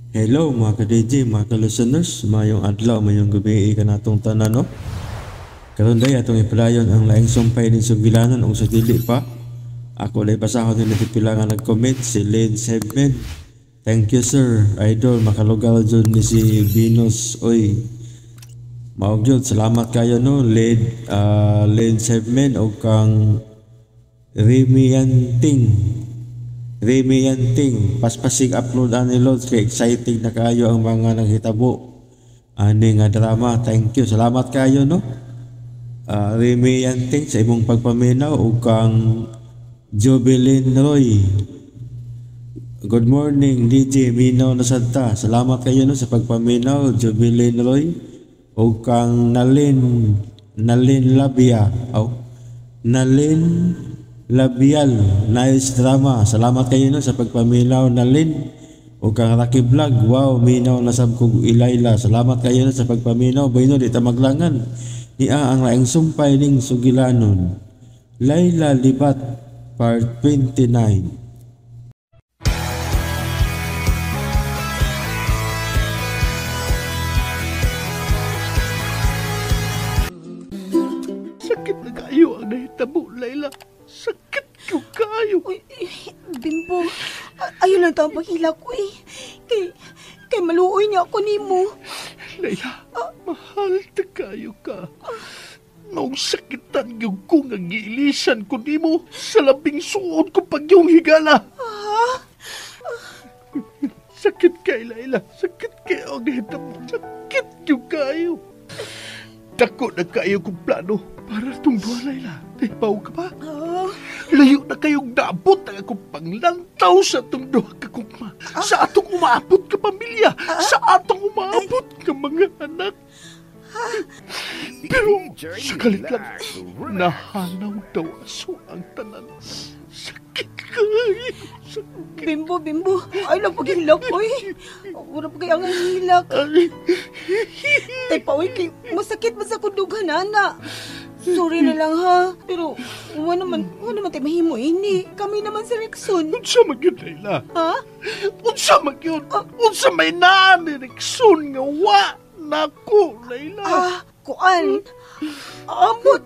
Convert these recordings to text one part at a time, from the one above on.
Hello mga ka-DJ, mga ka-listeners, mayong adlaw, mayong gabi kanatong tanan, no? Karon day atong ipadayon ang laing sumpay ning sugilanon ug sa dili pa. Ako day basahon nila pipila nga nag-comment si Lane Seven. Thank you sir, idol, makalugar jud ni si Venus. Oy. Mao gyud, salamat kayo no, Lane Lane Seven ug kang Remy Yanting. Remy Yanting, paspasig upload ani Lods kay exciting na kayo ang mga nanghitabo ani nga drama. Thank you, salamat kayo no. Remy Yanting sa imong pagpaminaw ug kang Jubilin Roy. Good morning DJ, minaw na sad ta. Salamat kayo no sa pagpaminaw Jubilin Roy ug kang Nalin Nalin Labia. Oh, Nalin Labial, nice drama. Salamat kayo no sa pagpaminaw Nalin. O kang Rocky Vlog, wow, minaw na sab kog Ilayla. Salamat kayo no sa pagpaminaw. Bayno di ta maglangan. Niya ang laing sumpay ning sugilanon. Layla Libat Part 29. Sakit na kayo ang nahitabo, Layla. Sakit ko kayo. Uy, Bimbo, ayaw lang taong paghila ko eh. Kay maluoy niya ako nimo. Layla, mahal ta kayo ka. Noong sakitan yung ko nga giilisan ko nimo sa labing suod ko pag yung higala. Sakit kay Layla. Sakit kayo ang nahitabo. Sakit yung kayo. Dako na kayo kong plano para itong duha, Layla. Nahibaw ka ba? Layo na kayong naabot ang akong panglantaw sa atong duha ka kugma. Sa atong umaabot ka pamilya. Sa atong umaabot ka mga anak. Pero sa kalit lang, nahanaw daw aso ang tanan. Sakit kayo. Sakit. Bimbo, Bimbo, ay lang paghilak ko eh. Wala pa kayo ang hilak. Tay pa, uy, kay masakit man sa kundughan, ana. Sorry na lang ha. Pero wala naman tayo mahimo ini. Kami naman si Rickson. Unsa man yun, Layla? Ha? Unsa man yun? Unsa may naa ni Rickson nga wa nako, Layla? Ah, kuan. Amot.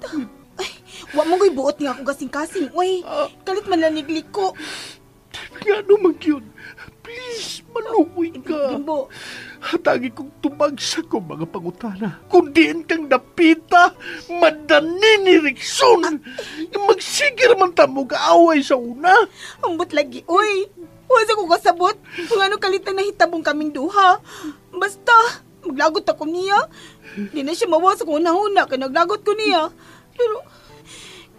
Ay, wa mo ko'y buot nga akong kasing-kasing. Uy, kalit man lang nigliko. Nga naman yun. Please, maluoy ka. Bimbo. Hatagi kong tumagsa ko mga pangutana. Kung diin kang napita, madani ni Rickson. Magsigir man ta mo kaaway sa una. Ambot lagi, uy. Huwag sa kong kasabot. Kung ano kalit na nahitabong kaming duha. Basta, maglagot ako niya. Di na siya mawa sa kong una-una kaya naglagot ko niya. Pero,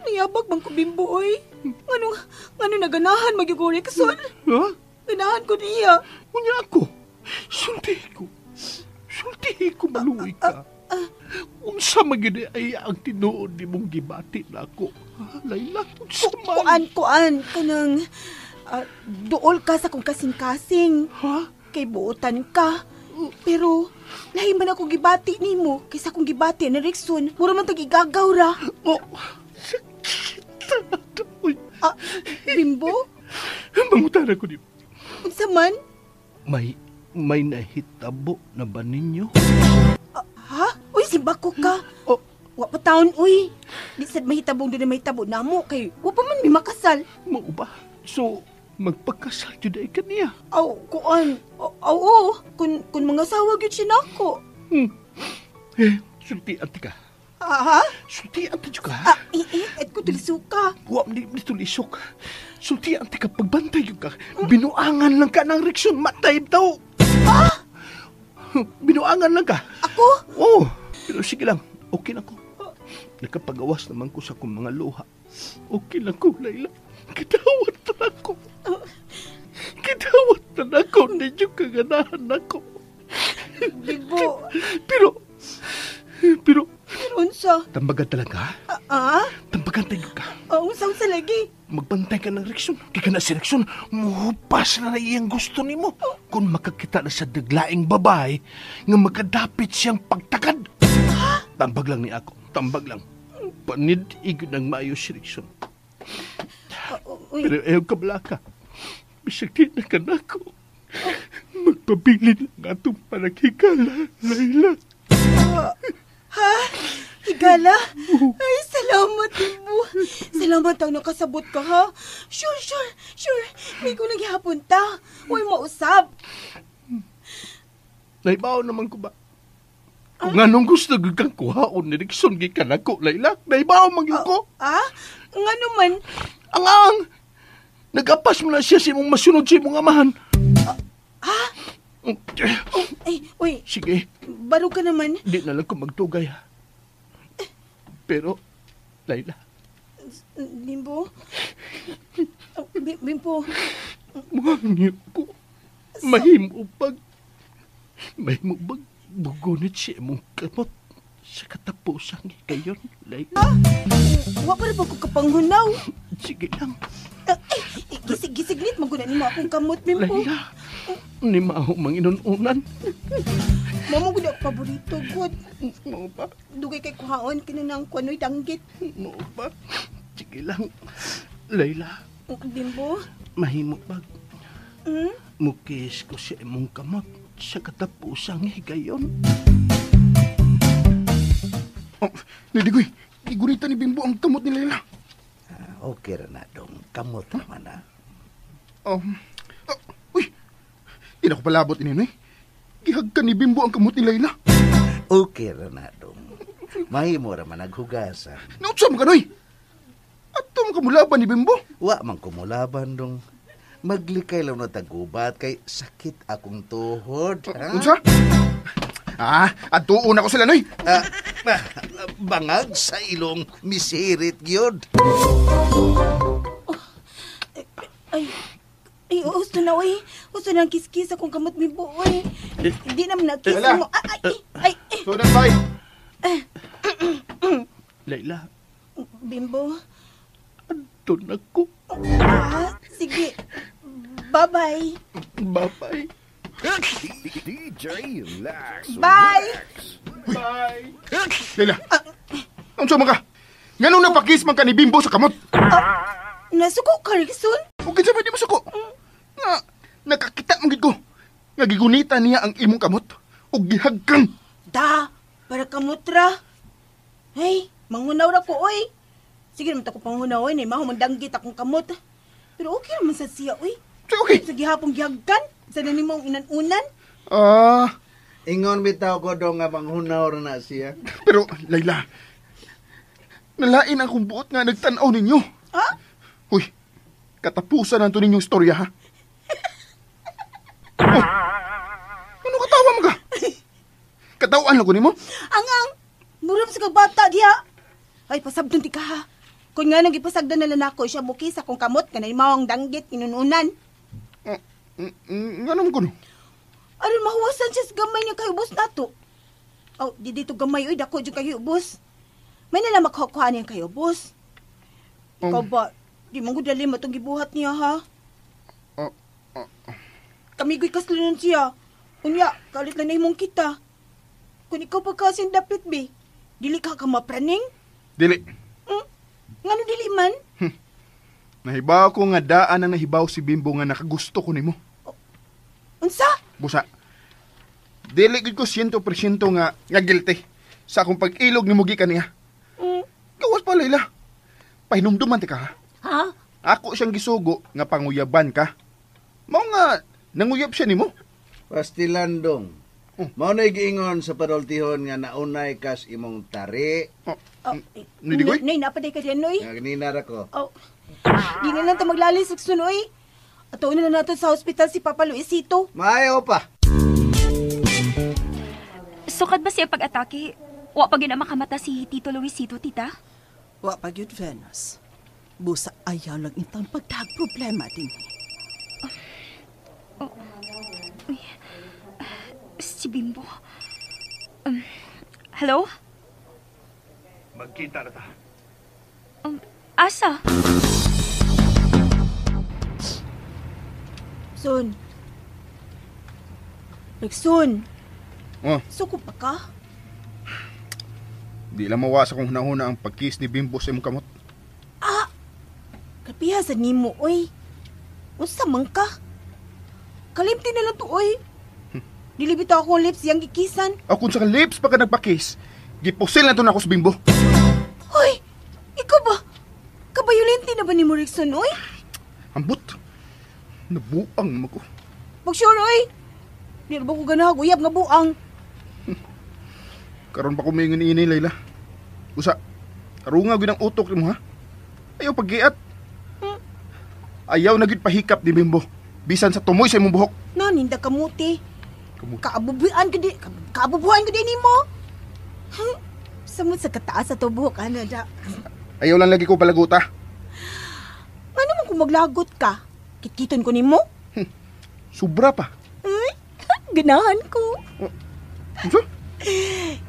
niyabag man ko, Bimbo, uy. Ngano naganahan magyug ko Rickson? Ha? Ganahan ko niya. Unya ako. Sultihi ko maluoy ka. Unsa man gyud ay ang tinuod nimong gibati nako. Layla, unsa man? Kuan, kanang duol ka sa kong kasing-kasing. Ha? Kay buotan ka. Pero lahi man ako gibati nimo kaysa akong gibati ni Rickson. Mura man tag igagaw ra. Oh, sakit. Uy. Bimbo? Mangutana ko nimo. Unsa man? May nahitabo na ba ninyo? Ha? Uy, simbako ka. Oh. Wa pa taon, uy. Di sad mahitabong doon na mahitabo na mo. Kay wa pa man may makasal. Mao ba? So, magpakasal jud ay kaniya? Aw, kuan. Aw, oo. Kun mga sawa gyud siya nako. Eh, sultian ti ka. Ha? Sultian ti ka. Ah, et ko tulisok ka. Wa ni tulisok. Sultian ti ka, pagbantay gyud ka. Binuangan lang ka ng Rickson, matay daw. Ah! Binuangan lang ka. Ako? Oo. Pero sige lang, okay na ko. Nakapagawas naman ko sa akong mga luha. Okay lang ko, Layla. Kidawat na ako. Kidawat na ako. Ninyo kaganahan ako. Bimbo. Pero Pero unsa? Tambagan talaga? Ah? Tambagan tayo ka. Unsa lagi? Magbantay ka ng Rickson. Kaya na si Rickson, muhupas na na iyang gusto nimo. Kung makakita na sa daglaing babae, nga makadapit siyang pagtakad. Tambag lang ni ako. Tambag lang. Panid-igod ng maayo si Rickson. Uy. Pero ayaw ka balaka. Bisag di na ka nako. Pabilin lang atong panaghigala, Layla. Ha? Higala? Ay, salamat, Bimbo. Salamat ang nakasabot ka, ha? Sure, sure, sure. May ko naghihapon ta. Uy, mausap. Naibaw naman ko ba? Kung anong gusto gyud kang kuhaon ni Rickson gikan nako, Layla. Naibaw man gyud ko. Ah? Nga naman. Ang. Nagapas mo na siya sa imong masunod sa imong amahan. Ha? Ay, uy. Sige. Baro ka naman. Di na lang ko magtugay, ha. Pero, Layla. Bimbo? Bimbo. Mangyo ko. Mahimubag. Mahimubag. Bugunit siya imong kamot sa katapusan kayon, Layla. Ah? Wa pa rin ba ko kapanghunaw? Sige lang. Ay, gisig-gisignit, maguna ni mo akong kamot, Bimbo. Layla, ni mao manginununan. Mamo gud ako paborito, good. Mao ba? Dugay kay kuhaon kinunang kuanoy danggit. Mao ba? Sige lang, Layla. Bimbo? Mahimo bag. Hmm? Mukis ko sa imong kamot sa katapusang higayon. Oh, Lady Goy, igurita ni Bimbo ang kamot ni Layla. Okay ra na dong. Kamot naman na. Uy, di na ko palabot ini, eh. Gihagkan ni Bimbo ang kamot ni Layla. Okay ra na dong. Mahimo ra man naghugasan. Nautsa mo ka, noy? Ato mo kamulaban ni Bimbo? Wa man kumulaban dong. Maglikay lang na tagubat kay sakit akong tuhod. Ha? Unsa? Ah, adtuon ako sila, noy. Bangag sa ilong misirit gyud. Ay, ay, gusto na, oy. Gusto na ang kiskis akong kamot Bimbo, oy. Hindi naman na-kiss mo. Ay, ay, ay. So na, bye. Layla. Bimbo. Andun ako. Ah, sige. Bye-bye. Bye-bye. DJ Lax. Bye. Bye. Layla. Unsa man ka? Nganong napakis man ka ni Bimbo sa kamot? Nasuko ka, Rickson? O kinsa ba di mo suko? Nga, nakakita man gid ko. Nga gigunita niya ang imong kamot ug gihagkan. Da, para kamot ra. Hey, manghunaw ra ko, oy. Sige naman ta ko panghunaw, oy. Nay, mahumandanggit akong kamot. Pero okay naman sa siya, oy. Okay. Sa gihapong gihagkan. Sa na nimo ang inan-unan. Ah. Ingon bitaw ko dong nga manghunaw ra na siya. Pero, Layla, nalain ang akong buot nga nagtan-aw ninyo. Ha? Uy, katapusan na ito ninyong istorya, ha? Oh, ano katawa mo ka? Katawaan lang ko nimo? Ang-ang, muram sa kagbata diha. Ay, pasabdon ti ka, ha? Kung nga nang ipasagdan na lang ako, siya bukis akong kamot, kanay mao ang danggit, inununan. Nga naman ko, no? Aron mahuwasan siya sa gamay niya kayubos na to. Oh, di dito gamay, uy, dako dyan kayubos. May nalang makuha niya kayubos. Ikaw ba, di mo ko dali matong gibuhat niya, ha? Kami ko'y kaslunan siya. Unya, kalit lang na imong kita. Kung ikaw pa kasing dapit, be, dili ka ka mapraning? Dili. Ngano dili man? Nahibaw ko nga daan ang nahibaw si Bimbo nga nakagusto ko nimo. Unsa? Busa. Dili gid ko 100% nga guilty sa akong pag-ilog nimo gikan niya. Gawas pa, Layla. Pahinumduman ti ka, ha? Ha? Ako siyang gisugo nga panguyaban ka. Mao nga nanguyab siya nimo. Pastilan dong. Mao na'y giingon sa padultihon nga naunay kas imong tari. Nidigoy? Nay, napaday ka diyan, noy. Nga ginina ra ko. Oh. Di na lang ta maglalis, Siksun, oy. Atuon na natin sa hospital si Papa Luisito. Maayo pa. Sukad ba siya pag-atake? Wa pa gyud makamata si Tito Luisito, tita? Wa pa gyud, Venus. Busa ayaw lang intang pagdag problema din. Oh. Uy. Si Bimbo. Hello? Magkita na ta. Asa? Son. Rickson. Oh. Suko pa ka? Di lang mawa sa kong hunahuna ang pagkiss ni Bimbo sa imong kamot. Ah! Kapiha sa nimo, oy. Unsa man ka? Kalimti na lang to, oy. Dili bitaw akong lips yang gikisan. Ako sa lips pa ka nagpakis. Gipusil na to na ako sa Bimbo. Hoy! Ikaw ba? Kabayolente na ba ni mo, Rickson, oy? Ambot. Nabuang mo ko. Pag sure, oy. Di na ba ko ganahag uyab nga buang? Karon pa ko maingon ini, Layla. Usa, karunga gyud ang utok nimo, ha? Ayaw paggiat. Ayaw na gyud pahikap ni Bimbo. Bisan sa tumoy sa imong buhok. Na, ninda kamuti. Kaabubuan ka di, kaabubuan ka di nimo. Samot sa kataas sa buhok, ano da. Ayaw lang lagi ko palaguta. Ano man kung maglagot ka? Kitkiton ko nimo? Sobra pa. Ay, ganahan ko. Unsa?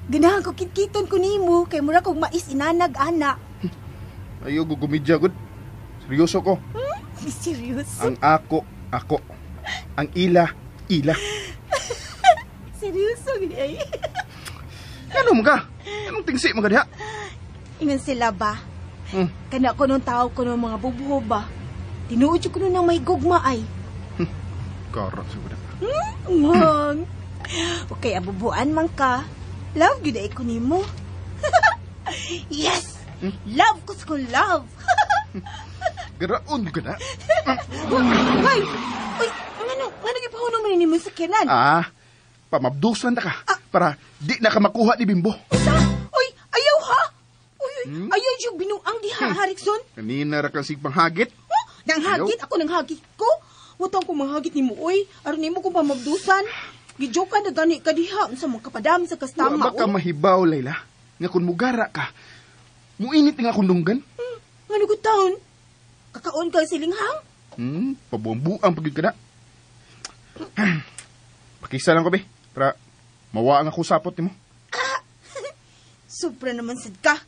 Ganahan ko kitkiton ko nimo kay mura kog mais inanag ana. Ayaw gugumidya gud. Seryoso ko. Seryoso? Ang ako, ako. Ang ila, ila. Seryoso gid ay. Ano mo ka? Anong tingsi mo ka diha? Ingon sila ba? Kana ko nung tao ko ng mga bubuho ba? Tinuod ko nung may gugma ay. Karot sa kuda. Mang. Okay, abubuan man ka. Love gyud ay ko nimo. Yes! Love ko sa kong love. Garaon ka na. Ay! Uy, ano gipahuno man nimo sa kinan? Ah, pamabdusan ta ka para di na ka makuha ni Bimbo. Usa? Uy, ayaw ha? Uy, ayaw yung binuang diha, Harrison. Kanina ra kang sigpang hagit. Huh? Nanghagit? Ako nanghagit ko? Watang ko manghagit nimo, uy. Aron nimo kong pamabdusan. Gijoke na gani ka diha unsa man kapadam sa kastama. Wa ba ka mahibaw, Layla? Nga kun mugara ka, muinit nga akong dunggan. Ngano ko taon? Kakaon ka silinghang? Pabuang-buang pagid ka na. Pakisa lang ko, be. Para mawa ang ako sapot nimo. Sobra naman sad ka.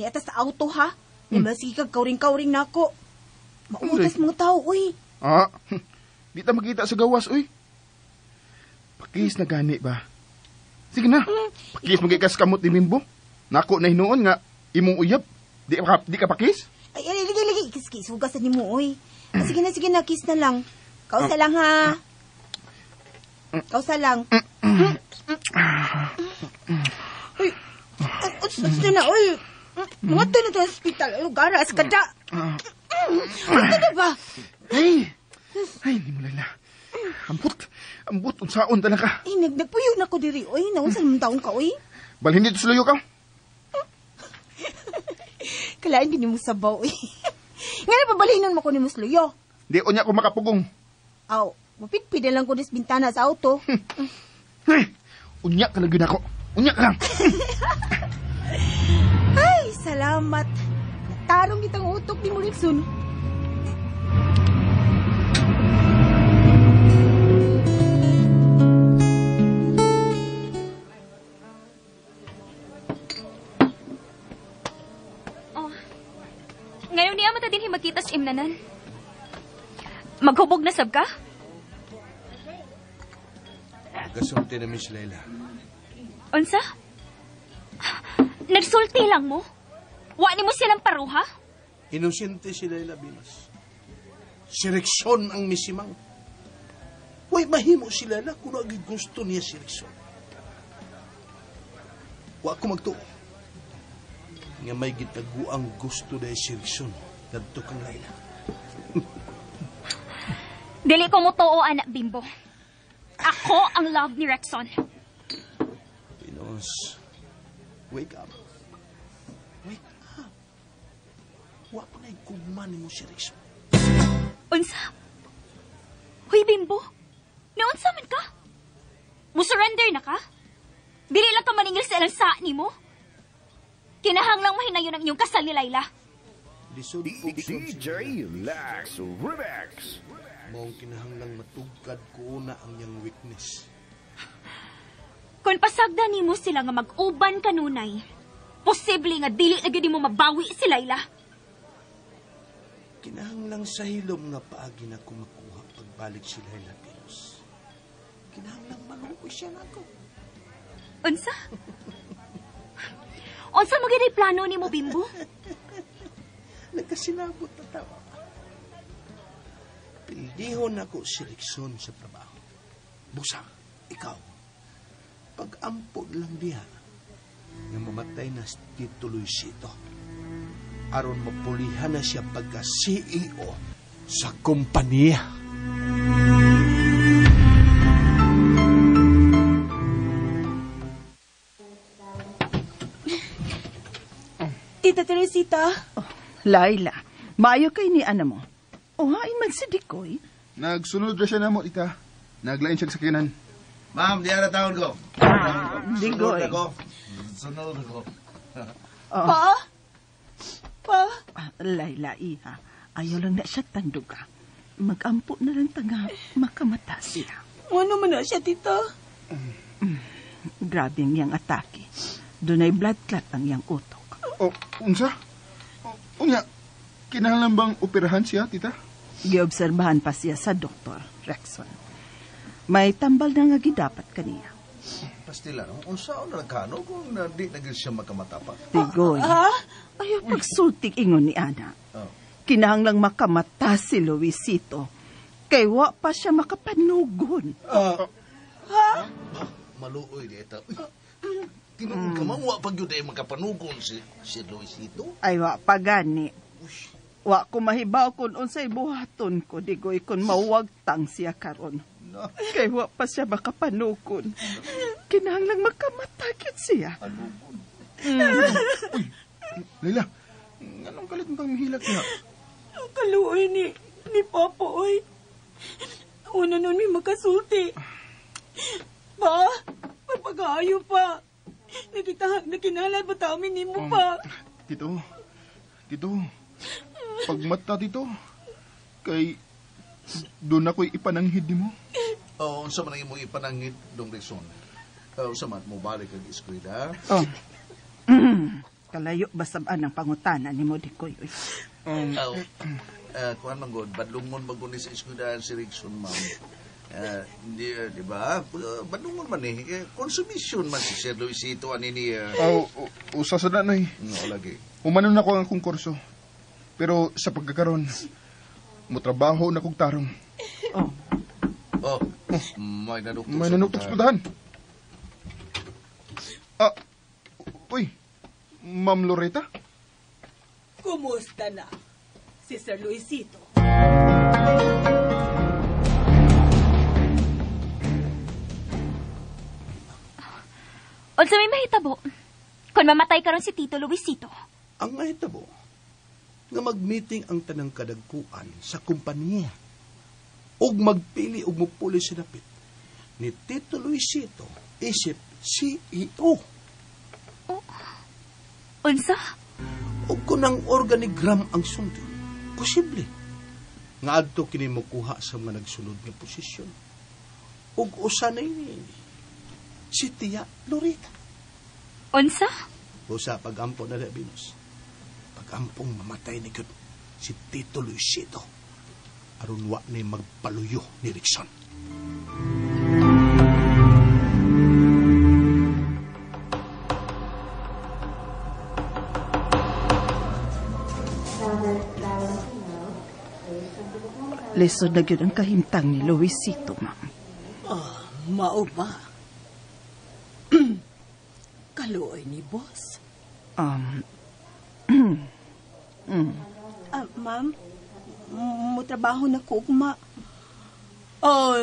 Niata sa auto, ha? Ni masigi kag kauring-kauring nako. Mautas mga tao, uy. Ah, di ta makita sa gawas, uy. Pakis na gani ba? Sige na. Pakis magikas kamot ni Bimbo. Nako na hinuon nga imong uyab. Di ka pakis? Ay, lagi, lagi. Kis-kis. Hugasan nimo, uy. Sige na. Kiss na lang. Kausa lang, ha? Kausa lang. Uy, uts na, uy. Mga to na to sa ospital. Ay, garas ka da. Ano na ba? Ay, hindi mo, Layla. Ambot, unsaon talaga. Ay, nagpuyo na ko diri, uy. Naunsa naman taong ka, uy. Balhin dito sa luyo ka. Kalain din mo sabaw, uy. Nga na pabalhinon mo ko ni Musluyo. Di, unya ko makapugong. Aw, mapitpid na lang ko dis bintana sa auto. Unya ka lang yun ako. Unya ka lang. Ay, salamat. Natarong kitang utok ni Murikson. Oh. Ngayon niya mata din himagkita sa imnanan. Maghubog na sab ka? Kasulti na Miss Layla. Unsa? Nagsulti lang mo? Wa ni mo silang paruha? Inosente si Layla, Venus. Si Rickson ang misimang. Way mahimo si Layla kung gusto niya si Rickson. Wa ko magtuo nga may gitaguang gusto dahil si Rickson kadto kang Layla. Dili ko mo tuo, anak Bimbo. Ako ang love ni Rexon. Venus, wake up. Wake up. Wa pa na'y gugma nimo si Rexon. Unsa? Huy, Bimbo. Naunsa man ka? Musurrender na ka? Dili lang ka maningil sa ilang saa nimo? Kinahanglang mahinayon ang inyong kasal ni Layla. DJ Lax Remix. Maong kinahanglang matugkad ko na ang iyang weakness. Kung pasagda nimo sila nga mag-uban kanunay, posible nga dili na gyud nimo mabawi si Layla. Kinahanglang sa hilom nga paagi na ko makuha pagbalik si Layla, Venus. Kinahanglang maluoy siya nako. Unsa? Unsa magiging plano nimo, Bimbo? Nagkasinabot na tawa. Pildihon ako si Rickson sa trabaho. Busa. Ikaw, pag-ampon lang diha, nga mamatay na si Tito Luisito. Aron mapulihan na siya pagka CEO sa kompanya. Tita Teresita. Oh, Laila, maayo kay ni ana mo. O hain man si Dikoy. Nagsunod ra siya namo, tita. Naglain siya sa sakinan. Ma'am, diyan na taon ko. Digoy. Sunod ako. Sunod ako. Oh. Pa? Pa? Laila, iha. Ayaw lang na siya tanduga. Magampo na lang tanga makamata siya. Ano man na siya, tita? Grabe ang iyang atake. Dunay blood clot ang iyang utok. Oh, unsa? Unya, kinahanglan bang operahan siya, tita? Giobserbahan pa siya sa doktor, Rexon. May tambal na nga gidapat kaniya. Pastila, no? Unsa na kano kung di na gyud siya makamata pa? Tigoy. Ayaw pagsultig ingon ni Ana. Oh. Kinahanglang makamata si Luisito. Kay wa pa siya makapanugon. Ha? Maluoy di ita. Tinuod ka man, wa pa gyud ay makapanugon si Luisito. Ay wa pa gani. Wa ko mahibaw kung unsay buhaton ko, Digoy, kung mawagtang siya karon. No. Kay wa pa siya makapanugon. Kinahanglang makamata gyud siya. Uy, Laila, anong kalit mo kang mihilak niya? Ang kaluoy ni Papa, oy. Una nun may makasulti. Pa, pagpag-aayo pa. Nakinalad ba tamin ni mo pa? Tito, pagmata, tito, kay doon ako'y ipananghid ni mo. Oh, unsa man ang imong ipananghid, Dong Rexon? Unsa man mo balik ang eskwela? Oh. Kalayo ba sabaan ang pangutana ni mo, Dikoy? Uy. Kuan man god, badlungon man gud ni sa eskwelahan si Rexon, ma'am. Di ba? Badlungon man ni. Consumption man si Sir Luisito ani niya. Oh, usa sa na, noy. No, lagi. Humanon na ko ang akong kurso. Pero sa pagkakaroon, motrabaho na kog tarong. Oh. Oh, may nanuktok. May nanuktok sa putahan. Ah, uy, Ma'am Loretta? Kumusta na si Sir Luisito? Unsa may mahitabo kung mamatay karon si Tito Luisito? Ang mahitabo, nga mag-meeting ang tanang kadagkuan sa kumpanya ug magpili og mupuli sa dapit ni Tito Luisito isip CEO. Oh. Unsa? Ug kun ang organigram ang sundon, posible nga adto kini mokuha sa mga nagsulod nga posisyon. Ug usa na ini si Tia Loretta. Unsa? Usa pagampo na Venus. Pagampong mamatay ni gyud si Tito Luisito. Aron wa ni magpaluyo ni Rickson. Lisod na gyud ang kahimtang ni Luisito, ma'am. Ah, mao ba? Kaluoy ni boss. Ma'am, mo trabaho na ko ugma. Oh,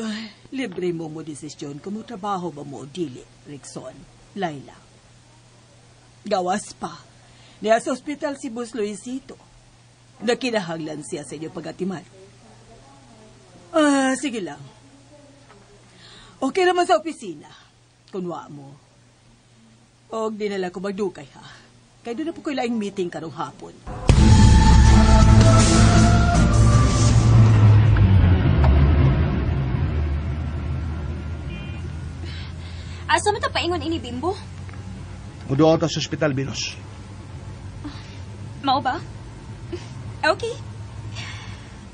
libre mo mo desisyon kung mo trabaho ba mo o dili, Rickson, Laila. Gawas pa. Niya sa ospital si Boss Luisito. Nakinahanglan siya sa inyo pagatiman. Ah, sige lang. Okay naman sa opisina. Kunwa mo. Og di na lang ko magdukay, ha? Kaya doon na po ko laing meeting karong hapon. Asa man ta paingon ini, Bimbo? Muduha ta sa ospital, Venus. Mao ba? Okay.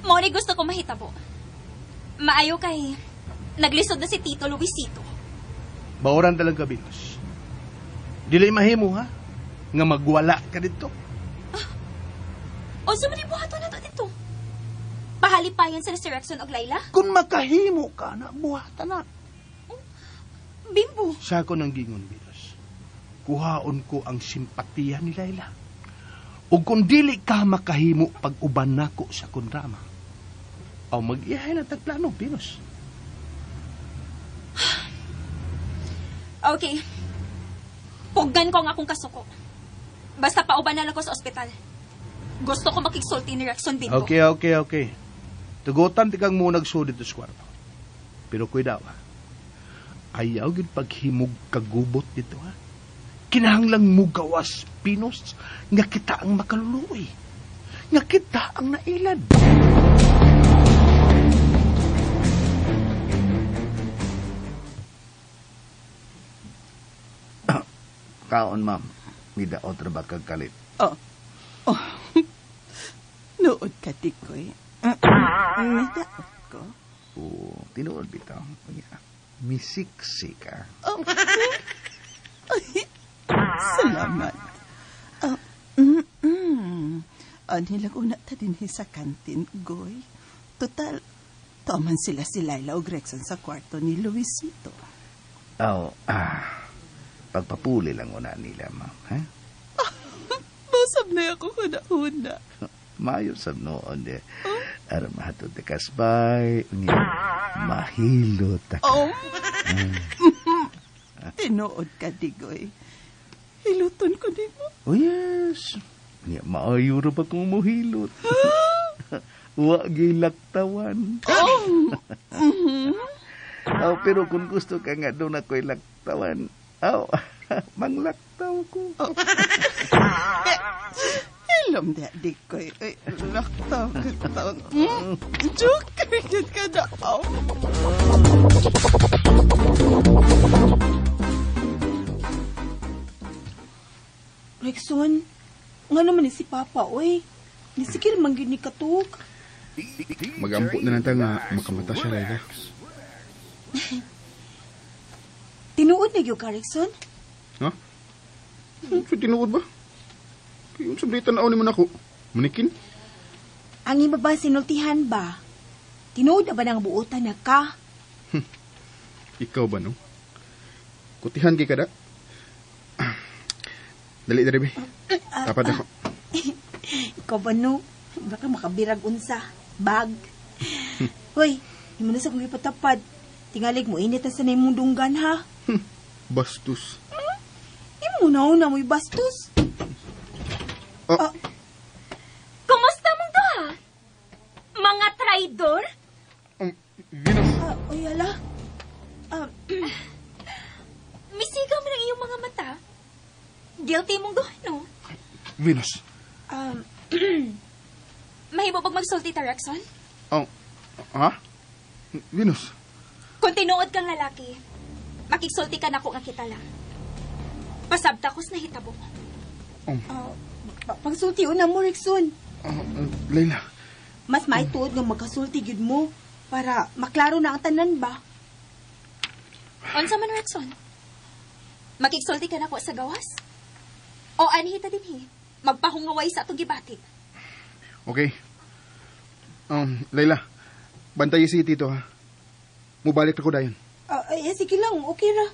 Mao ni gusto ko mahitabo. Maayo kay naglisod na si Tito Luisito. Baoran talaga, Venus. Dili mahimo, ha? Nga magwala ka dito. Unsa man buhaton nato dito? Pahalipayan sa Sir Rexon og Laila? Kung makahimo ka na, buhatan na. Bimbo. Sa ako nang gingon, Venus. Kuhaon ko ang simpatiya ni Laila. O kung dili ka makahimo pag-uban nako sa kondrama, aw mag-ihay na tagplano, Venus. Okay. Puggan ko ang akong kasuko. Basta pauban na lang ko sa ospital. Gusto ko makigsulti ni Rexon, Bimbo. Okay. Tugutan ti kang munag sud dito sa kwarto. Pero kuidaw, ha? Ayaw gyud paghimog kagubot dito, ha? Kinahanglang mugawas, Pinos, nga kita ang makaluluoy. Nga kita ang nailad. Kaon, ma'am. Midaot ra ba kag kalit? Oh. Nood ka, Tikoy. Midaot ko. Oo, tinuod bitaw. Misiksi ka. Oh. Ay, salamat. Nilaguna ta din sa kantin, Goy. Total, tuman sila si Laila o Gregson sa kwarto ni Luisito. Oh, pagpapuli lang una nila, ma'am. Ha? Basab na ako kuna-una. Mayo sab noon, eh. Aron mahatod ta kasbay, mahilo ta ka. Oh. Tinuod ka, Digoy. Hiluton ko nimo. Oh, yes. Maayo ra ba kung mohilot? Wa gilaktawan. Oh. Oh, pero kung gusto ka nga doon ako'y laktawan, oh, manglaktaw ko. Oh. Hilom na, Dikoy. Ay, laktaw ka taon. Joker, yun ka na. Oh. Rexon, nga naman ni si Papa, oy. Nisikir man gyud ni katug. Magampo na lang ta nga makamata siya, Laila. Tinuod na gyud ka, Rexon? Ha? So, tinuod ba? Yung sa tanaw ni man ako. Manikin? Ang iba ba sinultihan ba? Tinuod na ba ng buotan na ka? Ikaw ba, no? Kutihan kay kada. Dali, dali, be. Tapad ako. Ikaw ba, no? Baka makabirag unsa. Bag. Hoy, hindi mo na sa kong ipatapad. Tingalig mo, init na sa na imong dunggan, ha? Bastos. Imo na una mo'y bastos. Oh. Kumusta mong duha? Mga traidor? Venus. Oy, ala. Misigaw mo ng iyong mga mata. Guilty mong duha, no? Venus. Mahimo bag magsulti ta, Rexon? Oh, ha? Venus. Kung tinuod kang lalaki, makigsulti ka na ko nga kita lang. Pasabta ko sa nahitabo. Pagsulti una mo, Rexon. Laila. Mas maituod nga magkasulti gyud mo para maklaro na ang tanan ba? Unsa man, Rexon? Makigsulti ka na ko sa gawas? O anhi ta dinhi, magpahungaway sa atong gibati. Okay. Laila, bantay si Tito, ha? Mubalik ako dayon. Sige lang, okay ra.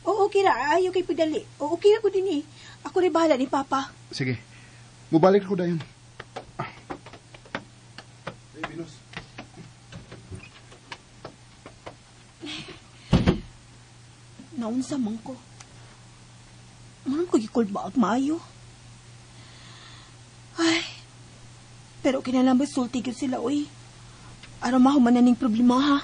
O, okay ra. Ayaw kay pagdali. O, okay ra ko din eh. Ako rin bahala ni Papa. Sige. Mubalik ako dayon. Hey, Venus. Naunsa man ko. Manong ko gikulbaag maayo. Ay, pero kinahanglan ba sulti gyud sila, oy. Aron mahuman na ning problema, ha?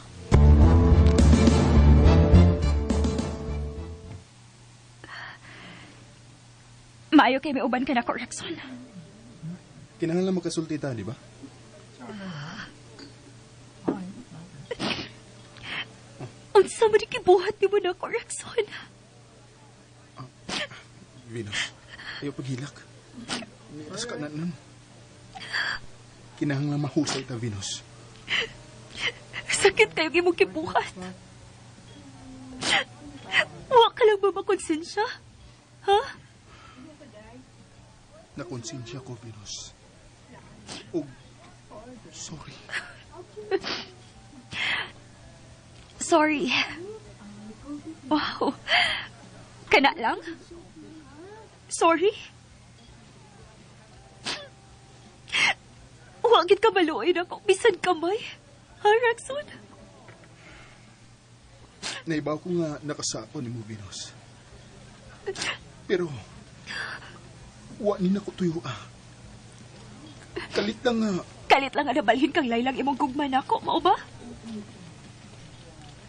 Maayo kay may uban ka na ko, Rexon. Kinahanglan magkasulti ta, di ba? Unsa man gibuhat nimo na ko, Rexon? Venus, ayaw paghilak. Nilas ka na nun. Kinahanglan mahusay ta, Venus. Sakit kayo imong gibuhat. Wa ka lang ba makonsensya? Ha? Nakonsensya ko, Venus. Og, sorry. Sorry. Wow. Kana lang? Sorry? Huwag ka maluoy na ako. Bisan kamay. Ha, Rexon? Naibaw ko nga nakasako ni mo, Venus. Pero, wa ni nako tuyo ah. Kalit lang nga. Kalit lang nga nabalhin kang laylang imong gugma nako, mao ba?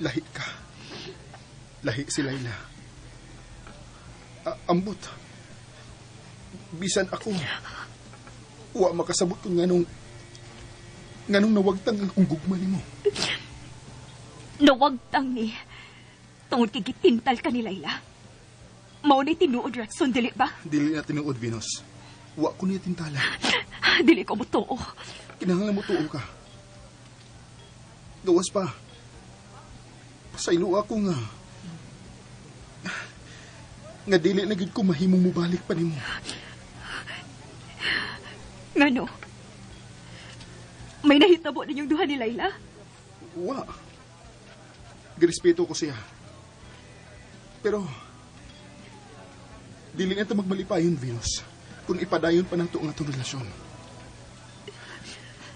Lahi ka. Lahi si Layla. Ambot. Bisan ako, wa makasabot kung nganong nawagtang ang akong gugma nimo. Nawagtang ni. Tungod kay gitintal ka ni Layla. Mao ni tinuod, Rexon, dili ba? Dili na tinuod, Venus. Wa ko niya tintala. Dili ko motuo. Kinahanglan mo tuo ka. Gawas pa. Pasaylo ako nga. Nga dili na gid ko mahimong mobalik pa nimo. Ngano? May nahitabo ninyong duha ni Layla? Wa. Girespeto ko siya. Pero dili na ta magmalipayon, Venus, kung ipadayon pa nato ang atong relasyon.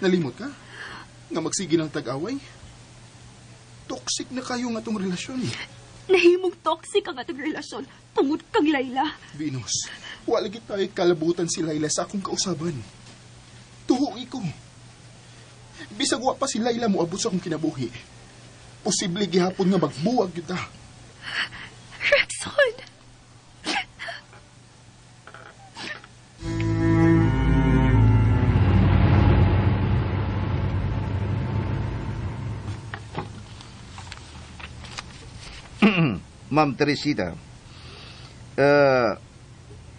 Nalimot ka? Nga magsige ng tag-away? Toxic na kayo ng atong relasyon. Nahimong toxic ang atong relasyon tungod kang Layla. Venus, wala gid tayo kalabutan si Layla sa akong kausaban. Tuhoy ko. Bisag wa pa si Layla moabot sa akong kinabuhi, posible gihapon nga magbuwag gyud ta. Rexon! Ma'am Teresita,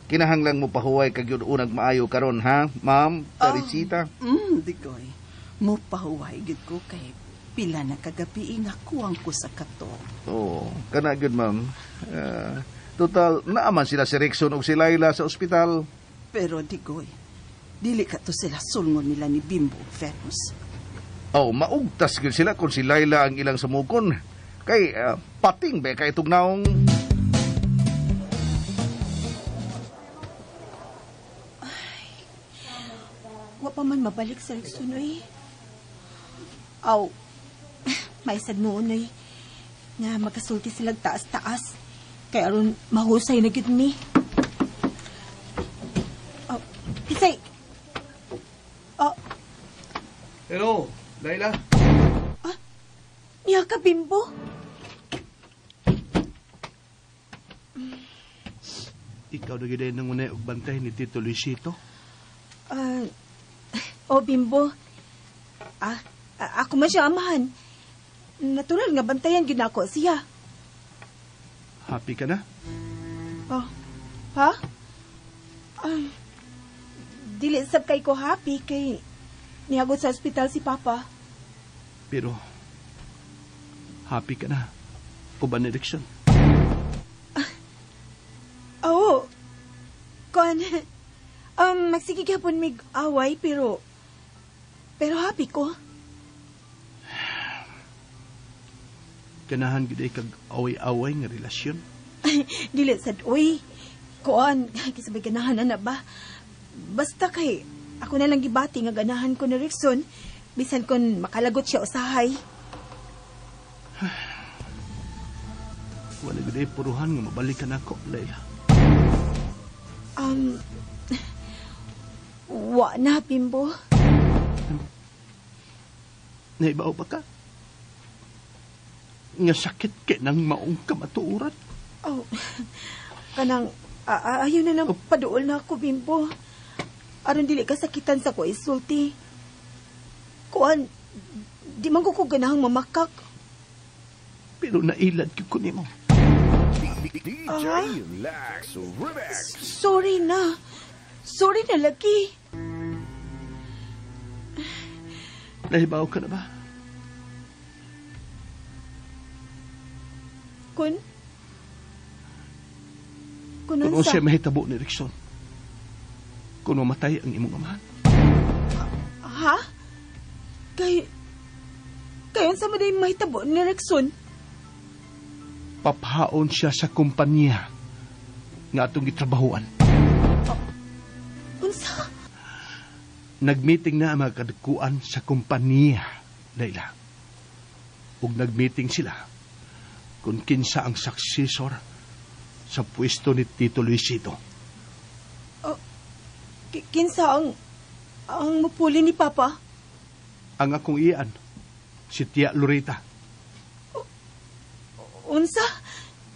kinahanglan mo pahuway kag yun unag maayo karon ha, Ma'am Teresita? Digoy, mo pahuway gid ko kay pila na kagabi nga kuwang ko sa kato. Oo, kana gyud ma'am. Total, naaman sila si Rexon ug si Layla sa ospital. Pero Digoy, dili ka to sila sulngon nila ni Bimbo ug Venus. Oh, maugtas gyud sila kung si Layla ang ilang samukon. Kay pating ba kay tugnaong. Ay, wa pa man mabalik sa Rexon oy. Aw, maisad noon oy nga magkasulti silang taas-taas. Kay aron mahusay na gyud ni. Oh, Isay. Oh. Hello, Layla. Ah, niya ka, Bimbo. Ikaw na gid nang unay og bantay ni Tito Luisito? Oh, Bimbo. Ako man siya amahan. Natural nga bantayan gyud nako siya. Happy ka na? Oh. Ha? Dili sab kay ko happy kay nihagot sa ospital si Papa. Pero happy ka na uban ni Rexon? Oo. Kon magsige gyapon mig away pero happy ko. Ganahan gid kag away-away nga relasyon. Dili sad oy. Kuan, kisabay ganahan na ba? Basta kay ako na lang gibati nga ganahan ko ni Rexon bisan kon makalagot siya usahay. Wala gid ay puruhan nga mabalikan ako, Layla. Wa na, Bimbo. Naibaw ba ka? Nga sakit kay nang maong kamatuoran. Oh, kanang, ayaw na lang paduol na ako, Bimbo. Aron dili ka sakitan sa ko isulti. Kuan, di man ko ganahang mamakak. Pero nailad ko nimo. DJ Lax Remix. Sorry na. Sorry na lagi. Nahibaw ka na ba? Kun? Kun unsa siya mahitabo ni Rexon? Kung mamatay ang imong amahan? Ha? Kay unsa man day mahitabo ni Rexon? Papahaon siya sa kumpanya nga atong gitrabahuan. Unsa? Nagmeeting na ang mga kadagkuan sa kumpanya, Layla. Ug nagmeeting sila kung kinsa ang successor sa pwesto ni Tito Luisito. Oh, kinsa ang mupuli ni Papa? Ang akong iyan, si Tia Loretta. Unsa?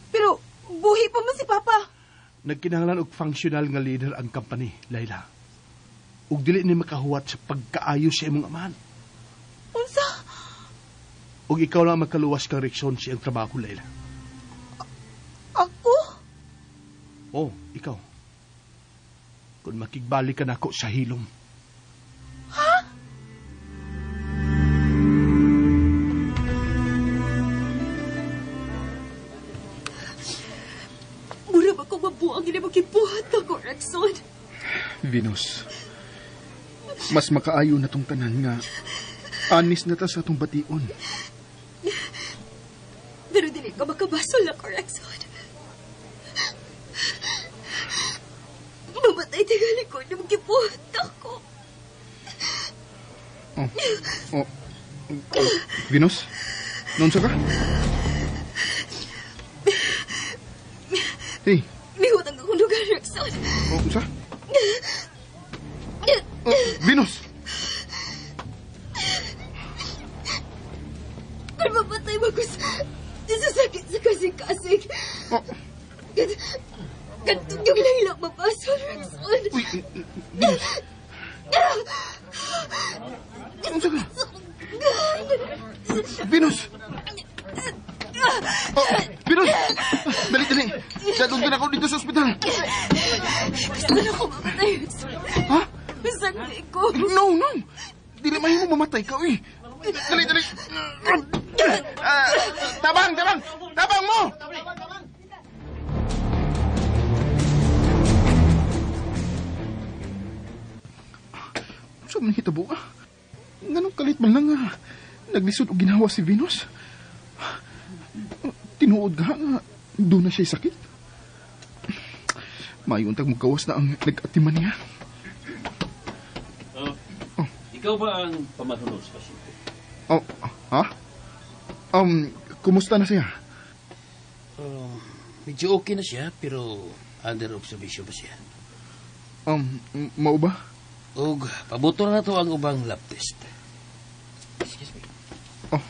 Pero buhi pa man si Papa. Nagkinahanglan og functional nga leader ang company, Layla. Ug dili ni makahuwat sa pagkaayo sa imong amahan. Unsa? Ug ikaw lang makaluwas kang Rickson sa iyang trabaho, Layla. Ako? Oh, ikaw. Kung makigbalik ka nako sa hilom. Ha? Mura ba kong mabuang hindi makibuhat ako, Rickson? Venus, mas makaayo na tong tanan nga anis na ta sa atong bation. Pero dili ka makabasol ako, Rickson. Mamatay tingali ko na magibuhat ako. Oh. Venus, noon sa ka? Hey. Mihutang akong lugar, Rickson. Oh, unsa? Oh, Venus! Kung mamatay mo ko sa sakit sa kasing-kasing. Oh. Gantong yung lahilang mapasol, Rickson. Uy, Venus. Unsa ka? Venus! Oh, Venus! Dali, dali! Dadong din ako dito sa ospital. Gusto na ako mamatay, Rickson. Ha? Masakit ko. No, no! Dili mahimo mamatay ka, uy. Dali, dali! Tabang, tabang! Tabang mo! Saan man hitabo ka? Nganong kalit man lang nga naglisod og ginawa si Venus? Tinuod ka nga doon na siya'y sakit. Mayuntag magkawas na ang nag-atiman niya. Oh. Ikaw ba ang pamasunod sa pasyente? Oh, ha? Kumusta na siya? Medyo okay na siya, pero under observation pa siya. Mao ba? Og pabuto na to ang ubang lab test. Excuse me. Oh.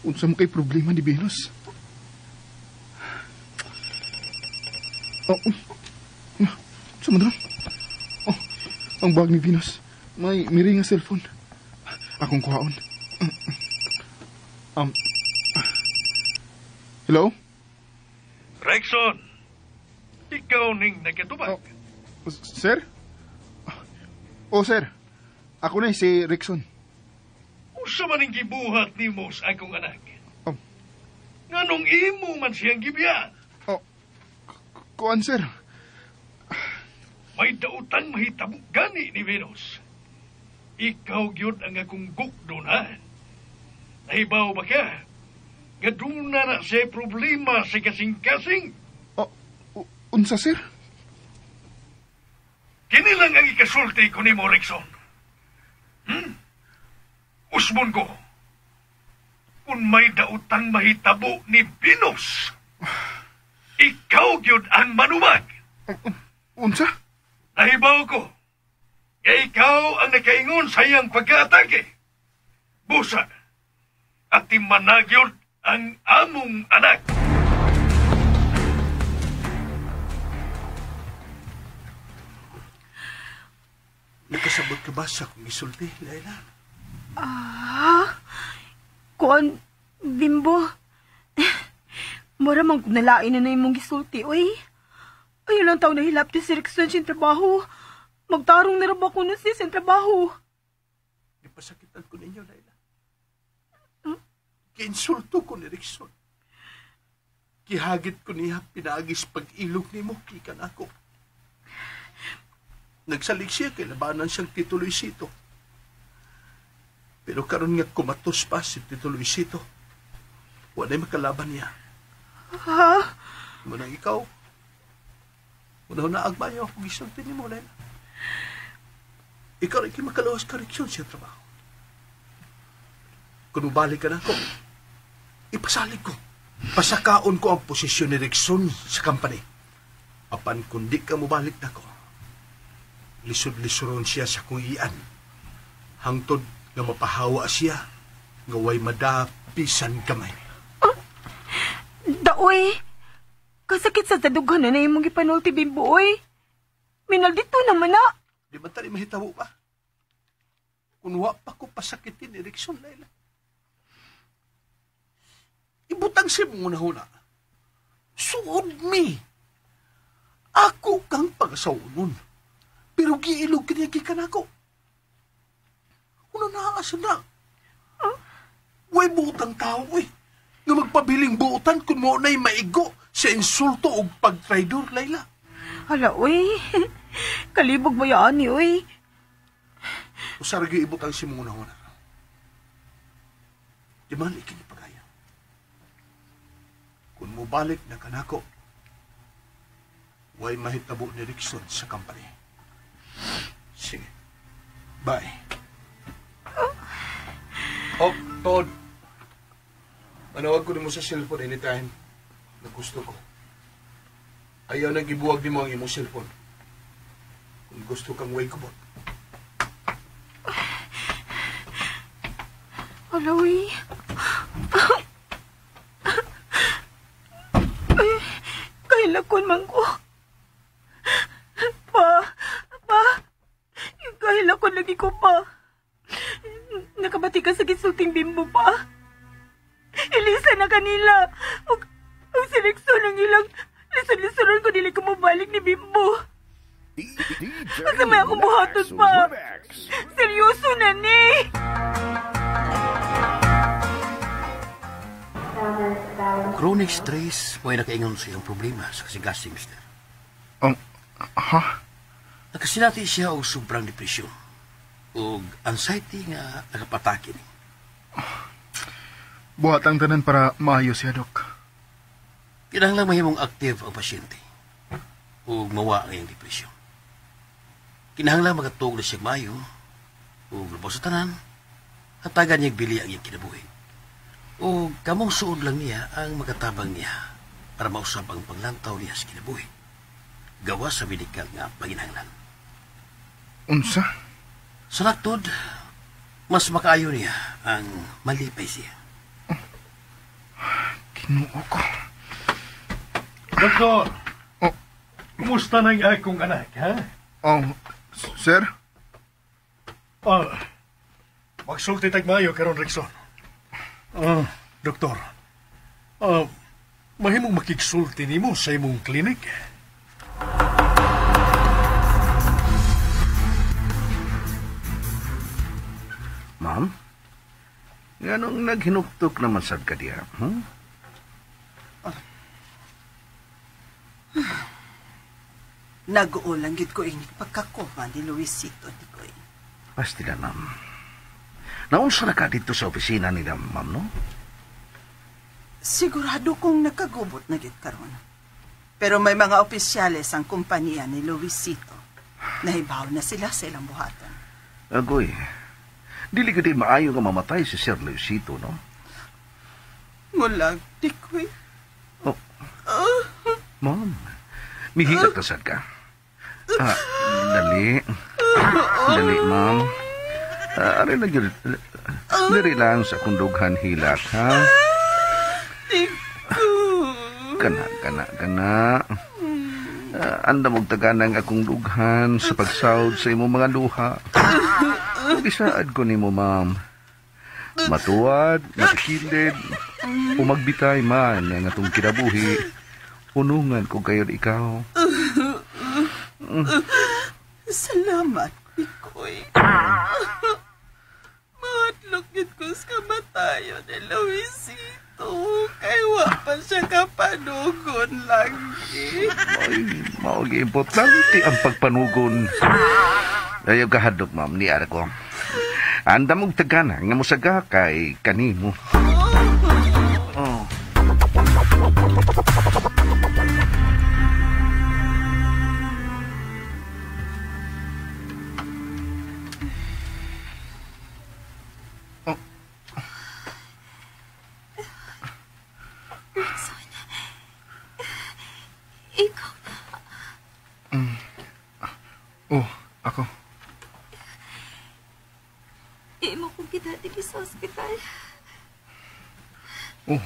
Unsa mo kay problema ni Venus? Oh, unsa man dron? Oh, ang bag ni Venus. May miring nga cellphone. Akong kuhaon. Hello? Rickson, ikaw ning nagkatubag. Oh, sir? Oh, sir. Ako na si Rickson. Unsa man ang gibuhat nimo sa akong anak? Oh. Nganong imo man siyang gibiya? Oh, kuan, sir. May daotang mahitabo gani ni Venus. Ikaw gyud ang akong gukdon, ha? Nahibaw ba ka? Nga duna na siya problema sa kasing-kasing. Oh, unsa, sir? Kini lang ang ikasulti ko nimo, Rickson. Usbon ko. Kung may daotang mahitabo ni Venus, ikaw gyud ang manubag. Unsa? Nahibaw ko. Nga ikaw ang nakaingon sa iyang pagkaatake. Busa, at timanagyod ang among anak. Nakasabot ka ba sa akong isulti, Layla? Ah, kuan, Bimbo. Mura man kung nalain na imong gisulti, oy. Ayun lang taon nahilap di si Rickson siyang trabaho. Magtarong na rin ako na siya siyang trabaho. Ipasakitan ko ninyo, Layla. Kiinsulto ko ni Rickson. Gihagit ko niya pinaagis pag-ilog ni mo, kikan ako. Nagsalig siya kay labanan siyang Tito Luisito. Pero karon nga kumatos pa si Tito Luisito. Wa na'y makalaban niya. Ha? Munang ikaw. Una na agbayo ako gisulti nimo, Laila. Ikaw rin makalawas ka Rickson siya trabaho. Kung mabalik ka na ako, ipasalig ko. Pasakaon ko ang posisyon ni Rickson sa company. Apan kung di ka mabalik na ko, lisod-lisoron siya sa kung iyan. Hangtod nga mapahawa siya, nga way madapisan kamay. Daoy, kasakit sa tadughan na imong gipanulti, Bimbo, oy. Minaldito naman na. Di ba tali mahitabo ba? Kung wa pa ko pasakitin ni Rickson, Laila. Ibutang siya mong una-una. Suod mi. Ako kang pag-asawon. Pero giilog kinigikan ako. Una naasa na. Way buotang tao, eh. Nga magpabiling buotan kung mo na'y maigo sa insulto o pagtraidor, Laila. Hala, uy. Kalibog mo yan, uy. Usarag yung ibutang si mong una-una. Di man ikinipagaya. Kung mubalik na kanako, way mahitabo ni Rickson sa company. Sige. Bye. Oh, Todd. Manawag ko nimo sa cellphone anytime na gusto ko. Ayaw nang ibuwag nimo ang imong cellphone. Kung gusto kang way kubot. Hala, uy. Ay, kahilakon man ko. Pa, kahilakon lagi ko pa. Nakabati ka sa gisulting Bimbo pa. Ilisa na kanila. Ang sirekso ng ilang lisod-lisoron ko dili ko mabalik ni Bimbo. Asa may akong buhaton pa. Seryoso na ni. Chronic stress mo ay nakaingon sa iyong problema sa kasigasing, mister. Ha? Nakasinati siya og sobrang depresyon o anxiety nga nakapatake ni. Buhat ang tanan para maayo siya, Dok. Kinahanglan mahimong active ang pasyente o mawa ang iyang depresyon. Kinahanglan makatuog na siya maayo o labaw sa tanan, hatagan niya bili ang iyang kinabuhi. O kamong suod lang niya ang makatabang niya para mausap ang panglantaw niya sa kinabuhi. Gawa sa medikal nga panginahanglan. Unsa? Sa naktod, mas makaayo niya ang malipay siya. Kinuo ko. Doktor! Oh. Kumusta na ang akong anak, ha? Oh, sir? Magsulti tagmayo karon, Rickson. Doktor, mahimong makigsulti nimo sa imong klinik. Ma'am? Nganong naghinuktok naman sad ka diha? Nag-uulang gid ko inig pagkakoma ni Luisito ni Koy. Pasti na, ma'am. Naunsa na ka dito sa opisina nila, ma'am, no? Sigurado kong nakagubot na gid karon. Pero may mga opisyales ang kumpanya ni Luisito. Nahibaw na sila sa ilang buhatan. Agoy, dili ko din maayo nga mamatay si Sir Luisito, no? Mulag, di ko'y. Oh. Ma'am, mihilak na sad ka. Dali. Dali, ma'am. Aray lang yun. Dali lang sa kundughan hilak, ha? Kana, kana, kana. Andam og taganang akong dughan sa pagsawod sa imong mga luha. Isaad ko nimo, ma'am. Matuwad, matikilid, umagbitay man ang atong kinabuhi. Unungan ko kayon ikaw. Salamat, Pikoy. Mahadlok yun ko sa kamatayon ni Luisito. Kay wa pa siya kapanugon lagi. Ay, maogi importante ang pagpanugon. Ayaw kahadlok, ma'am, ni ara ko. Andam og tagana nga mosaga kay kanimo. Oh. Oh.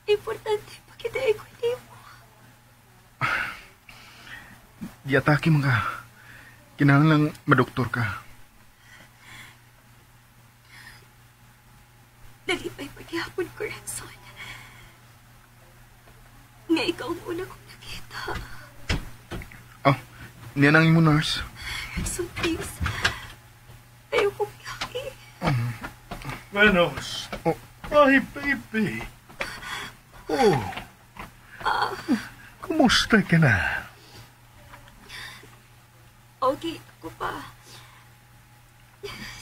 Importante pa kita ko nimo. Giatake man ka. Kinahanglang madoktor ka. Nalipay paghihapon ko, Rexon. Nga ikaw ang una kong nakita. Oh, niya nang imo, nurse. Rexon, please. Ayoko piyaki. Venus. Oh. Ay, baby. Oh. Kumusta ka na? Okay, ako pa.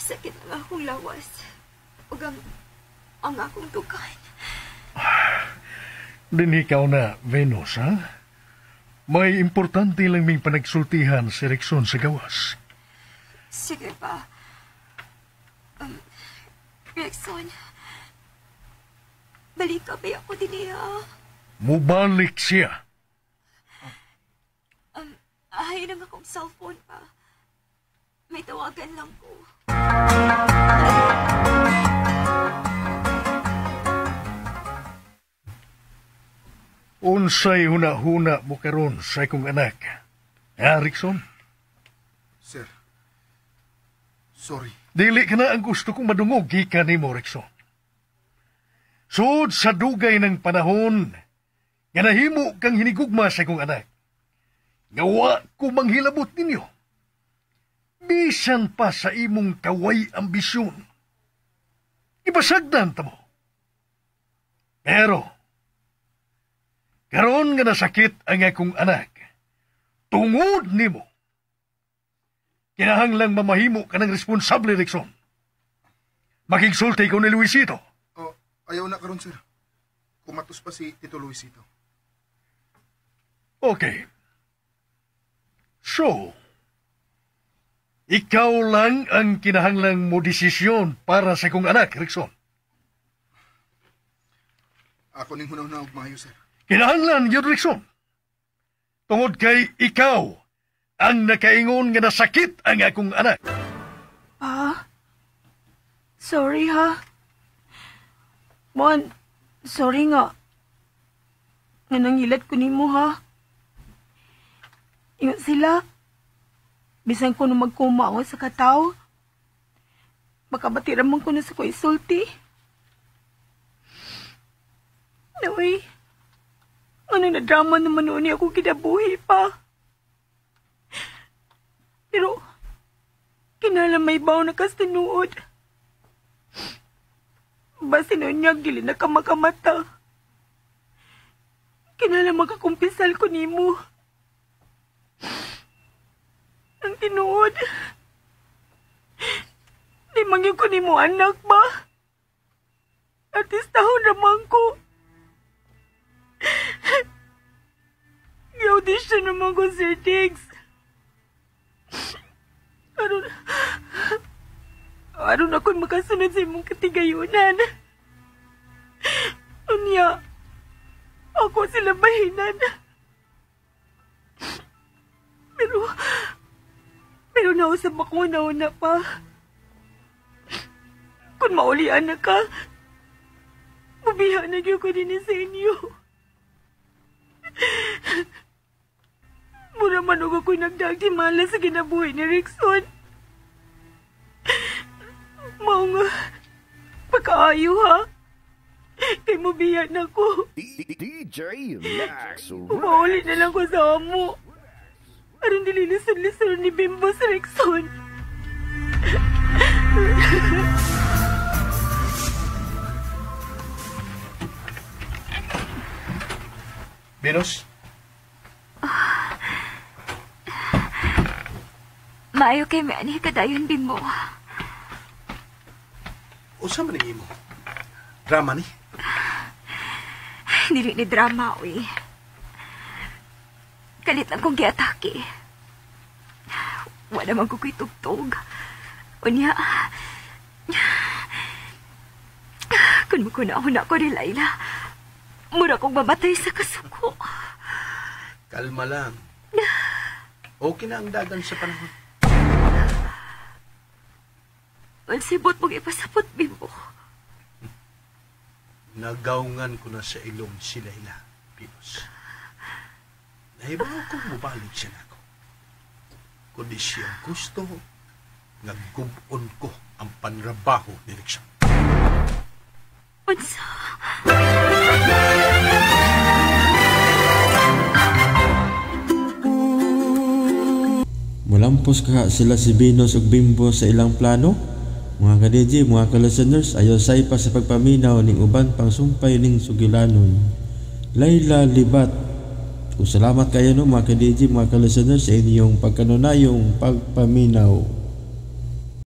Sakit ang akong lawas. Ug ang akong dugan. Din ikaw na, Venus, ha? May importante lang ming panagsultihan si Rexon sa gawas. Sige pa. Rexon, balik ka ba ako din niya? Mubalik siya. Ay, nang akong cellphone pa. May tawagan lang ko. Unsay huna-huna mo karon sa akong anak? Ha, Rixon? Sir, sorry. Dili ka na ang gusto kong madungog gikan nimo, Rixon. Sud sa dugay ng panahon, nga nahimo kang hinigugma sa akong anak. Gawa ko manghilabot ninyo. Bisan pa sa imong kaway ambisyon. Ibasagdan ta mo. Pero, karon nga nasakit ang akong anak, tungod nimo, kinahanglang mamahimo ka ng responsable, Rixon. Makigsulti ko ni Luisito. Oh, ayaw na karon, sir. Kumatos pa si Tito Luisito. Okay. So, ikaw lang ang kinahanglang mo desisyon para sa akong anak, Rixon. Ako ning hunaw-hunaw og maayo, sir. Kinahanglan yun, Rixon. Tungod kay ikaw ang nakaingon nga nasakit ang akong anak. Pa, sorry ha. Mon, sorry nga. Nga nangilat ko nimo ha. Ingat sila. Bisan ko nung magkuma ako sa kataw. Baka batira man ko na sa ko isulti. Naway, ano na drama naman noon ako kinabuhi pa. Pero, kinala may baw na kastinuod. Basta noon niya, dili na ka makamata. Kinala makakumpisal ko nimo. Ang tinuod. Di mangyod ko nimo anak ba? Artistahon ramang ko. Gi-audition naman ko, Sir Diggs. Aron ako'y makasunod sa imong katigayunan. Unya, ako sila bahinan. Pero nausap ako na-una pa. Kung maulian na ka, mabiha na ko din sa inyo. Mura man og ako'y nagdagdimala sa kinabuhi ni Rixon. Mao nga, pagkaayo ha. Kay mabiha na ko. DJ Lex. Umauli na lang ko sa amo. Aron dililisod-lisod ni Bimbo sa Rixon. Venus? Maayo kay may anhi kadayon, Bimbo. Unsa man ang imo? Drama ni? Dili ni drama, uy. Kalit lang kong giatake. Wala man ko ko'y tugtog. Unya, kung magkuna-una ko ni Laila, mura kong mamatay sa kasuko. Kalma lang. Okay na ang dagan sa panahon. Unsay buot mong ipasabot, Bimbo? Nagawngan ko na sa ilong si Layla, Venus. Nahibaw kong mubalik siya nako. Kundi siya gusto, nga gub-on ko ang panrabaho ni Rickson. Unsa? Mulampos ka sila si Venus ug Bimbo sa ilang plano. Mga ka-DJ, mga ka-listeners, ayaw say pa sa pagpaminaw ning uban pang sumpay ning sugilanon. Layla Libat. Ug salamat kayo no mga ka-DJ, mga ka-listeners sa inyong pagkanunayong pagpaminaw.